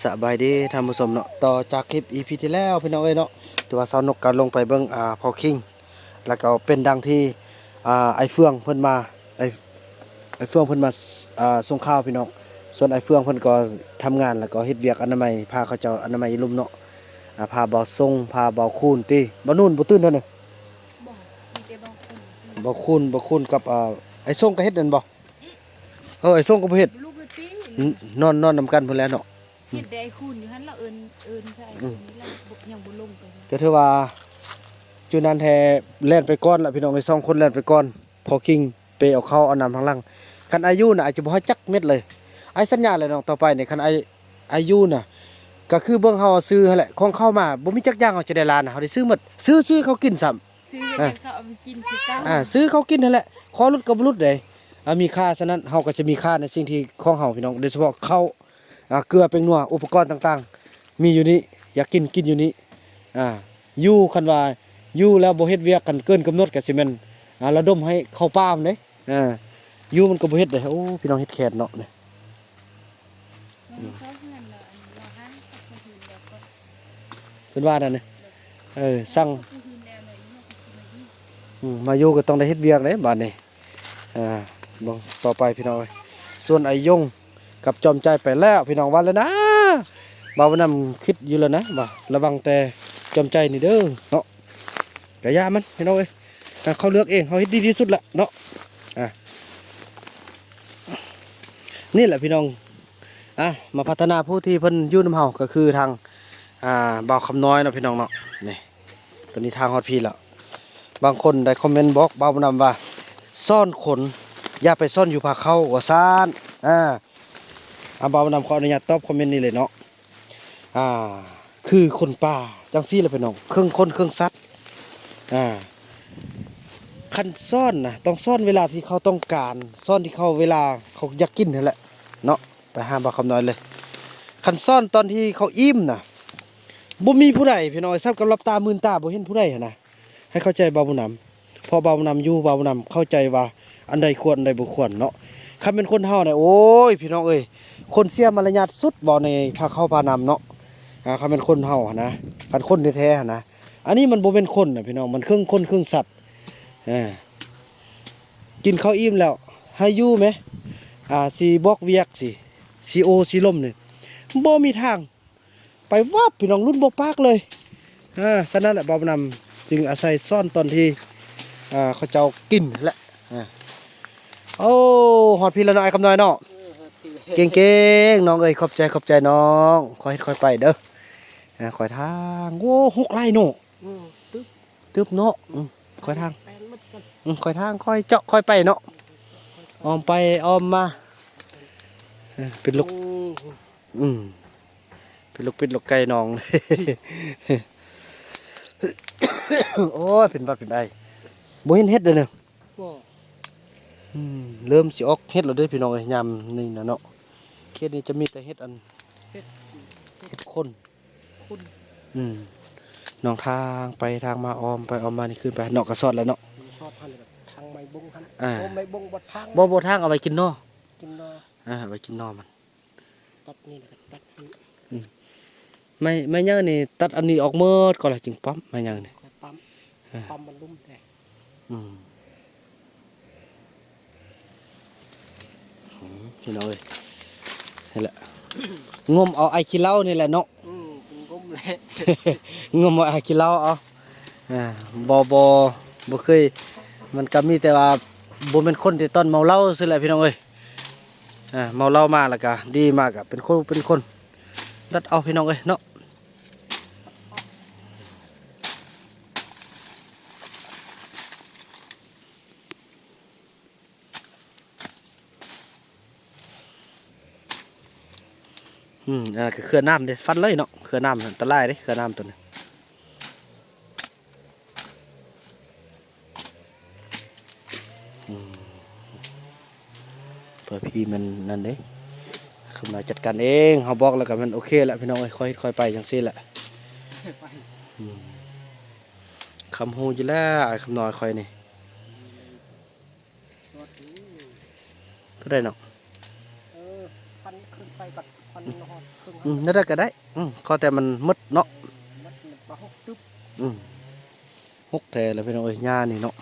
ສະບາຍດີທ່ານຜູ້ຊົມເນາະ, ຕໍ່ຈາກຄລິບອີພີທີ່ແລ້ວພີ່ນ້ອງເອີຍເນາະ, ຖືວ່າຊາວນົກກໍລົງໄປເບິ່ງ ອ່າ ພໍ່ຄິງ ແລ້ວກໍເປັນດັ່ງທີ່ ອ່າ ອ້າຍເຟືອງເພິ່ນມາ ອ້າຍ ອ້າຍເຟືອງເພິ່ນມາ ອ່າ ສົ່ງຂ່າວພີ່ນ້ອງ. ສ່ວນອ້າຍເຟືອງເພິ່ນກໍທຳງານ ແລ້ວກໍເຮັດວຽກອະນາໄມ ພາເຂົາເຈົ້າອະນາໄມຢູ່ລຸ່ມເນາະ, ອ່າ ພາບ່າວຊົງ ພາບ່າວຄູນຕິ ບ່າວນູນບໍ່ຕື່ນເທື່ອນີ້. ບໍ່ ມີແຕ່ບ່າວຄູນ ບ່າວຄູນ ບ່າວຄູນກັບ ອ່າ ອ້າຍຊົງກໍເຮັດແມ່ນບໍ່? ເອີ ອ້າຍຊົງກໍບໍ່ເຮັດ ບໍ່ລຸກເຮັດຕິ ນ- ນອນ ນອນນຳກັນພຸ້ນແຫຼະເນາະ. ເຫັນແຕ່ອ້າຍຄູນຢູ່ຫັ້ນລະ ເອີ້ນ ເອີ້ນໃສ່ອ້າຍ ອືມ ຄູນນີ້ລະ ບໍ່ ຍັງບໍ່ລົງໄປ. ກໍຖືວ່າຈຸນັ້ນແທ້ ແລ່ນໄປກ່ອນລະພີ່ນ້ອງເອີຍ, ສອງຄົນແລ່ນໄປກ່ອນ. ພໍ່ຄິງເປເອົາເຂົ້າເອົານ້ຳທາງຫຼັງ. ຄັນອ້າຍຢູ່ນະ ອ້າຍຈະບໍ່ໃຫ້ຈັກເມັດເລີຍ. ອ້າຍສັນຍາແລ້ວນ້ອງ, ຕໍ່ໄປນີ້ຄັນອ້າຍ ອ້າຍຢູ່ນະ ກໍຄືເບິ່ງເຮົາຊື້ຫັ້ນແຫຼະ, ຂອງເຂົ້າມາບໍ່ມີຈັກຢ່າງເຮົາຈະໄດ້ລ້ານນະ, ເຮົາໄດ້ຊື້ໝົດ. ຊື້ ຊື້ເຂົ້າກິນຊ້ຳ ຊື້ ອ່າ ເຂົ້າເອົາໄປກິນຄືເກົ່າ. ອ່າ ຊື້ເຂົ້າກິນຫັ້ນແຫຼະ, ຂໍຫຼຸດກໍບໍ່ຫຼຸດເດ້. ອ່າ ມີຄ່າ, ສະນັ້ນເຮົາກໍຈະມີຄ່າໃນສິ່ງທີ່ຂອງເຮົາພີ່ນ້ອງ, ໂດຍສະເພາະເຂົ້າ ອ່າ ເກືອ ແປ້ງນົວ ອຸປະກອນຕ່າງໆ ມີຢູ່ນີ້, ຢາກກິນ ກິນຢູ່ນີ້. ອ່າ ຢູ່ ຄັນວ່າຢູ່ແລ້ວບໍ່ເຮັດວຽກກັນເກີນກຳນົດ ກໍຊິແມ່ນ ອ່າ ລະດົມໃຫ້ເຂົ້າປ່າພຸ້ນເດ້. ອ່າ ຢູ່ມັນກໍບໍ່ເຮັດເດ້. ໂອ້ ພີ່ນ້ອງ ເຮັດແຄນເນາະນີ້ ອືມ ເພິ່ນວ່ານັ້ນນີ້ ເອີ ສັ່ງ ອືມ ມາຢູ່ກໍຕ້ອງໄດ້ເຮັດວຽກເດ້ບາດນີ້. ອ່າ ເບິ່ງຕໍ່ໄປພີ່ນ້ອງເອີຍ, ສ່ວນອ້າຍຍົງກັບຈອມໃຈໄປແລ້ວພີ່ນ້ອງ. ວ່າແລ້ວນະ ບ່າວນຳຄິດຢູ່ແລ້ວນະ ວ່າລະວັງແຕ່ຈອມໃຈນີ້ເດີເນາະ. ກະຢ່າມັນພີ່ນ້ອງເອີຍ, ເຂົາເລືອກເອງ, ເຮົາເຮັດດີທີ່ສຸດລະເນາະ. ອ່າ ນີ້ແຫຼະພີ່ນ້ອງ, ອ່າ ມາພັດທະນາຜູ້ທີ່ເພິ່ນຢູ່ນຳເຮົາ ກໍຄືທາງ ອ່າ ບ່າວຄຳນ້ອຍເນາະພີ່ນ້ອງເນາະ. ນີ້ ຕອນນີ້ທາງຮອດພີ້ແລ້ວ. ບາງຄົນໄດ້ຄອມເມັນບອກບ່າວນຳວ່າ ຊ້ອນຄົນຢ່າໄປຊ້ອນຢູ່ຜາເຂົ້າ ວ່າຊັ້ນ. ອ່າ ອ່າ ບ່າວນຳຂໍອະນຸຍາດຕອບຄອມເມັນນີ້ເລີຍເນາະ. ອ່າ ຄືຄົນປ່າຈັ່ງຊີ້ແຫຼະພີ່ນ້ອງ, ເຄິ່ງຄົນເຄິ່ງສັດ. ອ່າ ຄັນຊ້ອນນະ ຕ້ອງຊ້ອນເວລາທີ່ເຂົາຕ້ອງການ, ຊ້ອນທີ່ເຂົາ ເວລາເຂົາຢາກກິນຫັ້ນແຫຼະເນາະ. ໄປຫາບ່າວຄຳນ້ອຍເລີຍ. ຄັນຊ້ອນຕອນທີ່ເຂົາອີ່ມນະ ບໍ່ມີຜູ້ໃດພີ່ນ້ອງເອີຍ, ສ່ຳກັບຫຼັບຕາມື່ນຕາບໍ່ເຫັນຜູ້ໃດຫັ້ນນະ. ໃຫ້ເຂົ້າໃຈບ່າວບຸນນຳ, ເພາະບ່າວບຸນນຳຢູ່ ບ່າວບຸນນຳເຂົ້າໃຈວ່າອັນໃດຄວນ ອັນໃດບໍ່ຄວນເນາະ. ຄັນແມ່ນຄົນເຮົານະ ໂອ້ຍ ພີ່ນ້ອງເອີຍ, ຄົນເສຍມາລະຍາດສຸດ ເວົ້າໃນພາເຂົ້າພານ້ຳເນາະ. ອ່າ ຄັນແມ່ນຄົນເຮົາຫັ້ນນະ, ຄັນຄົນແທ້ໆຫັ້ນນະ. ອັນນີ້ມັນບໍ່ແມ່ນຄົນນະພີ່ນ້ອງ, ມັນເຄິ່ງຄົນເຄິ່ງສັດ. ອ່າ ກິນເຂົ້າອີ່ມແລ້ວໃຫ້ຢູ່ແມ. ອ່າ ຊິບອກວຽກ ຊິ ຊິໂອ້ ຊິລົມນີ້ ບໍ່ມີທາງ. ໄປວັບ ພີ່ນ້ອງ, ລຸ້ນບໍ່ປາກເລີຍ. ອ່າ ສະນັ້ນແຫຼະ ບ່າວນຳຈຶ່ງອາໄສຊ້ອນຕອນທີ່ ອ່າ ເຂົາເຈົ້າກິນຫັ້ນແຫຼະ. ອ່າ ໂອ້ ຮອດພີ້ແລ້ວເນາະ ອ້າຍຄຳນ້ອຍເນາະ. ເອີ ຮອດພີ້ແລ້ວ. ເກັ່ງໆ ນ້ອງເອີຍ, ຂອບໃຈ ຂອບໃຈນ້ອງ, ຄ່ອຍເຮັດຄ່ອຍໄປເດີ. ອ່າ ຄ່ອຍທາງ. ໂອ້ ຮົກຫຼາຍເນາະ. ອືມ ຕຶບ ຕຶບເນາະ. ອືມ ຄ່ອຍທາງ ແປນໝົດກ່ອນ. ອືມ ຄ່ອຍທາງ ຄ່ອຍເຈາະ ຄ່ອຍໄປເນາະ. ອ້ອມໄປອ້ອມມາ. ເອີ ເປັນລູກ ໂອ້ ອືມ ເປັນລູກເປັດລູກໄກ່ນ້ອງ. ໂອ້ຍ ເປັນຫວັດເປັນໄອ. ບໍ່ເຫັນເຫັດເດ້ນີ້. ບໍ່ ອືມ ເລີ່ມຊິອອກເຫັດແລ້ວເດ້ພີ່ນ້ອງເອີຍ, ຍາມນີ້ນະເນາະ. ເຂດນີ້ຈະມີແຕ່ເຫັດອັນ ເຫັດ ເຫັດຂົນ ຄົນ ອືມ ນ້ອງທາງໄປທາງມາ ອ້ອມໄປອ້ອມມາ ນີ້ຂຶ້ນໄປເນາະ ກະຊອດແລ້ວເນາະ. ມັນຊອດຫັ້ນ ແລ້ວກະທາງໄມ້ບົງຫັ້ນ. ອ່າ ໂອ້ ໄມ້ບົງບໍ່ທາງ. ບໍ່ ບໍ່ທາງ ເອົາໄວ້ກິນໜໍ່. ກິນໜໍ່. ອ່າ ເອົາໄວ້ກິນໜໍ່ມັນ. ຕັດນີ້ແລ້ວກະຕັດນີ້. ອືມ ໄມ້ ໄມ້ໃຫຍ່ນີ້ຕັດອັນນີ້ອອກໝົດກ່ອນ ແລ້ວຈຶ່ງປ້ຳ ໄມ້ໃຫຍ່ນີ້. ຄ່ອຍປ້ຳ. ອ່າ ປ້ຳມັນລຸ່ມແທ້. ອືມ ອືມ ພີ່ນ້ອງເອີຍ ຫັ້ນແຫຼະ ງົມເອົາອ້າຍຂີ້ເຫຼົ້ານີ້ແຫຼະເນາະ. ອືມ ງົມແຫຼະ ງົມເອົາອ້າຍຂີ້ເຫຼົ້າເອົາ. ອ່າ ບໍ່ ບໍ່ ບໍ່ເຄີຍ ມັນກໍມີແຕ່ວ່າບໍ່ແມ່ນຄົນທີ່ຕ້ອນເມົາເຫຼົ້າຊື່ແຫຼະ ພີ່ນ້ອງເອີຍ. ອ່າ ເມົາເຫຼົ້າມາແລ້ວກໍດີມາກໍເປັນຄົນ ເປັນຄົນ ດັດເອົາ ພີ່ນ້ອງເອີຍເນາະ. ອືມ ອັນນັ້ນກໍເຄືອນ້ຳເດ້ ຟັນເລີຍເນາະ. ເຄືອນ້ຳອັນຕະລາຍເດ້ ເຄືອນ້ຳຕົວນີ້. ອືມ ເພື່ອພີ່ມັນນັ້ນເດ້ ຄຳນ້ອຍຈັດການເອງ. ເຮົາບອກແລ້ວກໍແມ່ນໂອເຄແຫຼະ ພີ່ນ້ອງເອີຍ. ຄ່ອຍເຮັດຄ່ອຍໄປ ຈັ່ງຊີ້ແຫຼະ. ອືມ ຄຳຮູ້ຢູ່ແລ້ວ ອ້າຍຄຳນ້ອຍຂ້ອຍນີ້. ເທົ່າໃດເນາະ? ເອີ ພັນຂຶ້ນໄປກ່ອນ. ອືມ ແນວໃດກໍໄດ້ ອືມ ຂໍແຕ່ມັນໝົດເນາະ ມັນ ມັນບໍ່ຫົກຕຶບ ອືມ ຫົກແທ້ແລ້ວພີ່ນ້ອງເອີຍ ຫຍ້ານີ້ເນາະ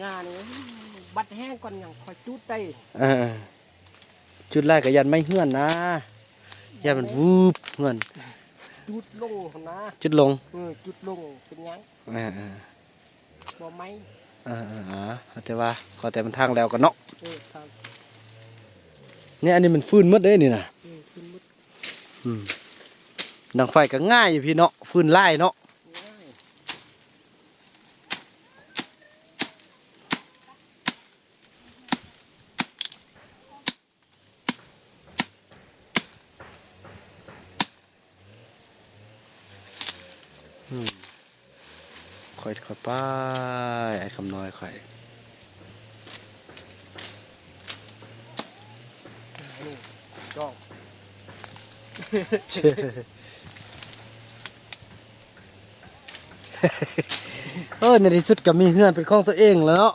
ຫຍ້ານີ້ ບັດແຫ້ງກ່ອນຫຍັງຄ່ອຍຈູດໄດ້ ເອີ ຈູດຫຼາຍກໍຢ້ານໄໝ້ເຮືອນນະ ຢ້ານມັນວືບເຮືອນ ຈູດລົງຫັ້ນນະ ຈູດລົງ ເອີ ຈູດລົງເປັນຫຍັງ ເອີໆ ບໍ່ໄໝ້ ເອີໆ ແຕ່ວ່າຂໍແຕ່ມັນທາງແລ້ວກ່ອນເນາະ ເອີ ທາງ ນີ້ ອັນນີ້ມັນຟືນໝົດເດ້ນີ້ນະ ເອີ ຟືນໝົດ ອືມ ດັງໄຟກໍງ່າຍຢູ່ພີ່ເນາະ ຟືນຫຼາຍເນາະ ງ່າຍ ອືມ ຄ່ອຍໆ ໄປ ອ້າຍຄຳນ້ອຍຂ້ອຍ ນີ້ຈ້ອງ ເອີ ໃນທີ່ສຸດກໍມີເຮືອນເປັນຂອງຕົວເອງແລ້ວເນາະ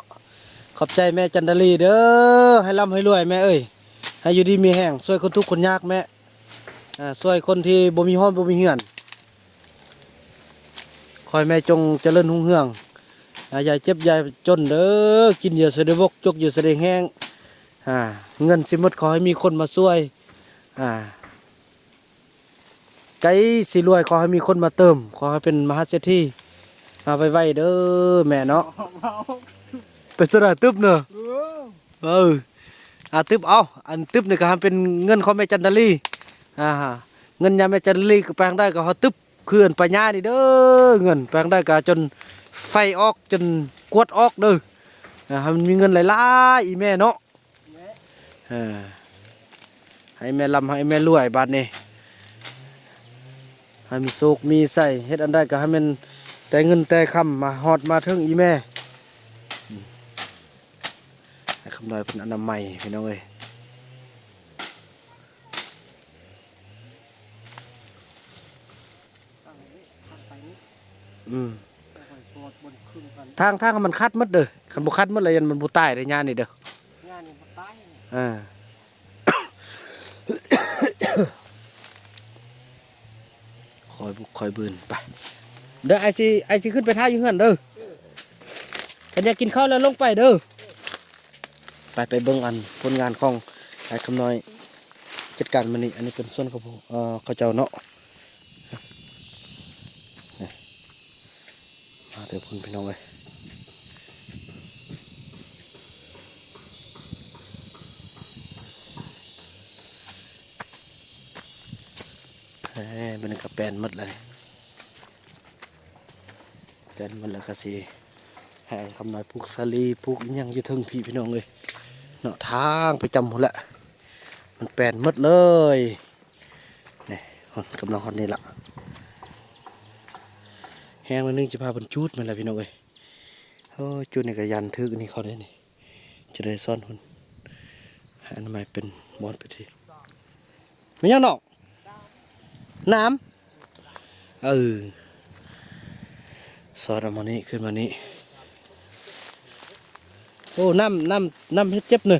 ຂອບໃຈແມ່ຈັນດາລີເດີ ໃຫ້ລ່ຳໃຫ້ລວຍແມ່ເອີຍ ໃຫ້ຢູ່ດີມີແຮງ ຊ່ວຍຄົນທຸກຄົນຍາກແມ່ ອາ ຊ່ວຍຄົນທີ່ບໍ່ມີຮ້ອນບໍ່ມີເຮືອນ ຂໍໃຫ້ແມ່ຈົ່ງຈະເລີນຮຸ່ງເຮືອງ ອາ ຢ່າເຈັບຢ່າຈົນເດີ ກິນຢ່າສະໄດ້ບົກ ຈົກຢ່າສະໄດ້ແຫ້ງ ອາ ເງິນຊິໝົດ ຂໍໃຫ້ມີຄົນມາຊ່ວຍ ອາ ໃກ້ຊິລວຍ ຂໍໃຫ້ມີຄົນມາເຕີມ ຂໍໃຫ້ເປັນມະຫາເສດຖີ ອາ ໄວໆເດີແມ່ເນາະ ເປັນຈັ່ງໃດຕຶບເນາະ ເອີ ເອີ ອາ ຕຶບເອົາ ອັນຕຶບນີ້ກໍໃຫ້ເປັນເງິນຂອງແມ່ຈັນດາລີ ອາ ເງິນຍາແມ່ຈັນດາລີກໍໄປທາງໃດກໍເຮົາຕຶບຄືອັນປາຍານີ້ເດີ ເງິນໄປທາງໃດກໍຈົນໄຟອອກ ຈົນກວດອອກເດີ ອາ ໃຫ້ມັນມີເງິນຫຼາຍໆ ອີ່ແມ່ເນາະ ເອີ ໃຫ້ແມ່ລ່ຳໃຫ້ແມ່ລວຍບາດນີ້ ໃຫ້ມີໂຊກມີໄຊ ເຮັດອັນໃດກໍໃຫ້ແມ່ນແຕ່ເງິນແຕ່ຄຳມາຮອດມາເຖິງອີ່ແມ່ ໃຫ້ຄຳນ້ອຍເພິ່ນອະນາໄມພີ່ນ້ອງເອີຍ ອືມ ທາງ ທາງມັນຂັດໝົດເດີ ຄັນບໍ່ຂັດໝົດແລ້ວຢ້ານມັນບໍ່ຕາຍເດີ ຫຍ້ານີ້ເດີ ຫຍ້ານີ້ບໍ່ຕາຍ ເອີ ຄ່ອຍບຸກຄ່ອຍບືນ ໄປ ເດີ ອ້າຍຊິ ອ້າຍຊິຂຶ້ນໄປຖ້າຢູ່ເຮືອນເດີ ຄັນຢາກກິນເຂົ້າແລ້ວລົງໄປເດີ ໄປ ໄປເບິ່ງອັນຜົນງານຂອງອ້າຍຄຳນ້ອຍຈັດການມື້ນີ້ ອັນນີ້ເປັນສວນຂອງ ເອີ ເຂົາເຈົ້າເນາະ ມາແຕ່ພຸ້ນພີ່ນ້ອງເອີຍ ເອີ ມັນກໍແປນໝົດແລ້ວນີ້ ແຕ່ນມັນແລ້ວກໍຊິໃຫ້ຄຳນ້ອຍປູກສາລີ ປູກອີ່ຫຍັງຢູ່ເທິງພີ້ພີ່ນ້ອງເອີຍເນາະ ທາງໄປຈຳພຸ້ນແຫຼະ ມັນແປນໝົດເລີຍ ນີ້ ກຳລັງຮອດນີ້ລະ ແຮງໜ້ອຍໜຶ່ງ ຈະພາເພິ່ນຈູດແມ່ນແຫຼະພີ່ນ້ອງເອີຍ ໂອ້ຍ ຈູດນີ້ກໍຢ້ານຖືກອັນນີ້ເຂົາເດ້ນີ້ ຈະໄດ້ຊ້ອນພຸ້ນ ໃຫ້ອະນາໄມເປັນບ່ອນເປັນທີ່ ແມ່ນຫຍັງນ້ອງ? ນ້ຳ ເອີ ຊອດເອົາມານີ້ ຂຶ້ນມານີ້ ໂອ້ ນ້ຳ ນ້ຳ ນ້ຳເຮັດເຈັບເນີ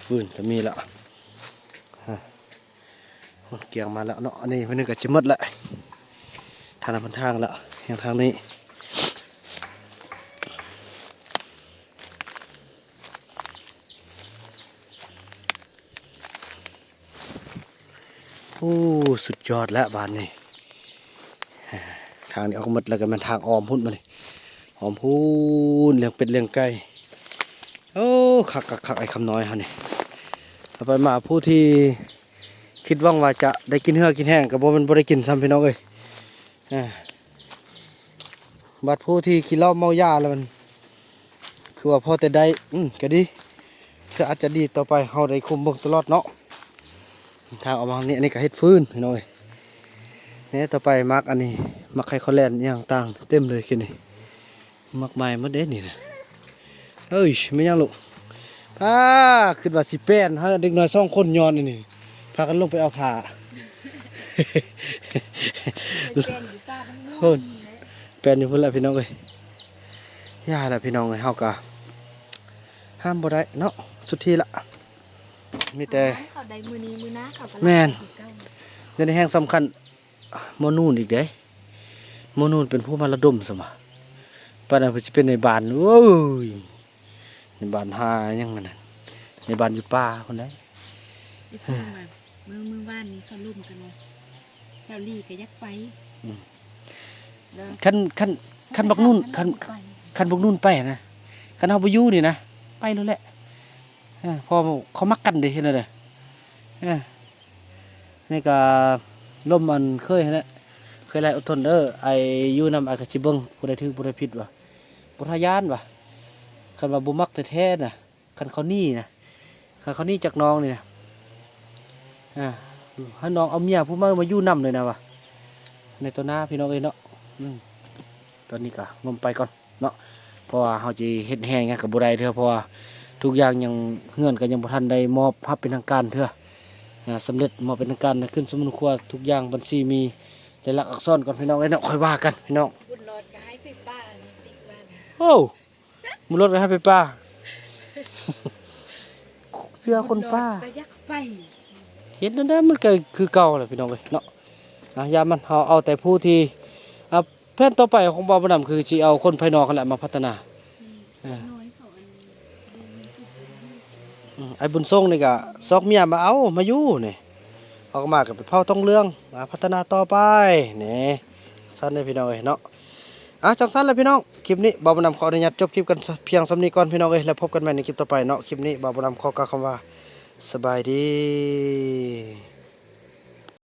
ຟືນກໍມີລະ ຮະ ກຽງມາແລ້ວເນາະ ອັນນີ້ມື້ໜຶ່ງກໍຊິໝົດລະ ທາງນັ້ນມັນທາງລະ ຍັງທາງນີ້ ໂອ້ ສຸດຍອດແລ້ວບາດນີ້ ທາງນີ້ອອກໝົດແລ້ວ ກໍແມ່ນທາງອ້ອມພຸ້ນບາດນີ້ ອ້ອມພຸ້ນ ລ້ຽງເປັດລ້ຽງໄກ່ ໂອ້ ຄັກໆໆ ອ້າຍຄຳນ້ອຍເຮົານີ້ ຕໍ່ໄປມາຜູ້ທີ່ຄິດຫວັງວ່າຈະໄດ້ກິນເຫື່ອກິນແຮງ ກໍບໍ່ແມ່ນບໍ່ໄດ້ກິນຊ້ຳ ພີ່ນ້ອງເອີຍ ອາ ບັດຜູ້ທີ່ກິນເຫຼົ້າເມົາຢາແລ້ວມັນ ຄືວ່າພໍແຕ່ໄດ້ ອືມ ກໍດີ ຄືອາດຈະດີຕໍ່ໄປ ເຮົາໄດ້ຄຸມເບິ່ງຕະຫຼອດເນາະ ທາງອອກມານີ້ ອັນນີ້ກໍເຮັດຟືນພີ່ນ້ອງເອີຍ ແນ່ ຕໍ່ໄປໝາກອັນນີ້ ໝາກໄຂ່ເຂົ້າແລ່ນອີ່ຫຍັງຕ່າງເຕັມເລີຍ ຄືນີ້ ໝາກໄມ້ໝົດເດ້ນີ້ນະ ເອີຍ ແມ່ນຫຍັງລູກ? ປ້າ ຄິດວ່າຊິແປນ ເຮົາເດັກນ້ອຍສອງຄົນຍ້ອນອັນນີ້ ພາກັນລົງໄປເອົາຜ້າ ໄປແປນຢູ່ຕາດນ້ຳ ພຸ້ນ ແປນຢູ່ພຸ້ນແຫຼະພີ່ນ້ອງເອີຍ ຢ່າລະພີ່ນ້ອງເອີຍ ເຮົາກະຫ້າມບໍ່ໄດ້ເນາະ ສຸດທີລະ ມີແຕ່ ເຂົາໄດ້ມື້ນີ້ ມື້ໜ້າເຂົາກໍ ແມ່ນ ລັກໄປຄືເກົ່າ. ດຽວນີ້ແຮງສຳຄັນໝໍນູນອີກເດ້. ໝໍນູນເປັນຜູ້ມາລະດົມຊັ້ນວ່າ. ປານນັ້ນເພິ່ນຊິເປັນນາຍບ້ານ. ໂອ້ຍ ນາຍບ້ານຫາຫຍັງນັ້ນນະ. ນາຍບ້ານຢູ່ປ່າພຸ້ນໃດ໋. ເອັຟຊີ ວ່າ ມື້ ມື້ວານນີ້ເຂົາລົມກັນວ່າ ສາວຫຼີກໍຢາກໄປ. ອືມ ແລ້ວ ຄັນ ຄັນ ຄັນບັກນູນ ຄັນ ໄປ ຄັນບັກນູນໄປນະ ຄັນເຮົາບໍ່ຢູ່ນີ້ນະ ໄປໂລດແຫຼະ. ເອີ ເພາະເຂົາມັກກັນເດ້ ເຫັນແລ້ວເດ້. ເອີ ນີ້ກໍລົມອັນເຄີຍຫັ້ນແຫຼະ ເຄີຍຫຼາຍ ອົດທົນເດີ. ອ້າຍຢູ່ນຳ ອ້າຍກໍຊິເບິ່ງ ຜູ້ໃດຖືກ ຜູ້ໃດຜິດວ່າ ບໍ່ທາຢ້ານວ່າ. ຄັນວ່າບໍ່ມັກແທ້ໆນະ ຄັນເຂົາໜີນະ ຄັນເຂົາໜີຈາກນ້ອງນີ້ນະ ອ່າ ໃຫ້ນ້ອງເອົາເມຍຜູ້ໃໝ່ມາຢູ່ນຳເລີຍນະວ່າ ໃນຕໍ່ໜ້າພີ່ນ້ອງເອີຍເນາະ. ອືມ ຕອນນີ້ກໍລົມໄປກ່ອນເນາະ ເພາະວ່າເຮົາຊິເຮັດແຮ່ຫຍັງກໍບໍ່ໄດ້ເທື່ອ ເພາະວ່າທຸກຢ່າງຍັງ ເຮືອນກໍຍັງບໍ່ທັນໄດ້ມອບຮັບເປັນທາງການເທື່ອ. ອ່າ ສຳເລັດມອບເປັນທາງການ ຂຶ້ນສະໝຸດຄົວ ທຸກຢ່າງບັນຊີມີລາຍລັກອັກສອນກ່ອນ ພີ່ນ້ອງເອີຍເນາະ ຄ່ອຍວ່າກັນ ພີ່ນ້ອງ. ບຸນຫຼອດກໍໃຫ້ໄປປ່ານີ້ຕິກວ່ານະ. ໂອ້ ບຸນຫຼອດກໍໃຫ້ໄປປ່າ ເຊື່ອຄົນປ່າ ບຸນຫຼອດກໍຢາກໄປ. ເຮັດແນວໃດມັນກໍຄືເກົ່າແຫຼະ ພີ່ນ້ອງເອີຍເນາະ. ອ່າ ຢ່າມັນ ເຮົາເອົາແຕ່ຜູ້ທີ່ ອ່າ ແຜນຕໍ່ໄປຂອງບ່າວບຸນນຳ ຄືຊິເອົາຄົນພາຍນອກຫັ້ນແຫຼະມາພັດທະນາ. ອືມ ເອີ ນ້ອຍເຂົາອັນ ອືມ ອ້າຍບຸນສົ່ງນີ້ກະຊອກເມຍມາເອົາມາຢູ່ນີ້ ອອກມາກໍໄປເຜົາທອງເຫຼືອງ ມາພັດທະນາຕໍ່ໄປນີ້ ຊັ້ນເດ້ພີ່ນ້ອງເອີຍເນາະ. ອ່າ ຈັ່ງຊັ້ນແຫຼະພີ່ນ້ອງ ຄລິບນີ້ບ່າວບຸນນຳຂໍອະນຸຍາດຈົບຄລິບກັນພຽງສ່ຳນີ້ກ່ອນ ພີ່ນ້ອງເອີຍ ແລ້ວພົບກັນໃໝ່ໃນຄລິບຕໍ່ໄປເນາະ. ຄລິບນີ້ບ່າວບຸນນຳຂໍກ່າວຄຳວ່າ ສະບາຍດີ.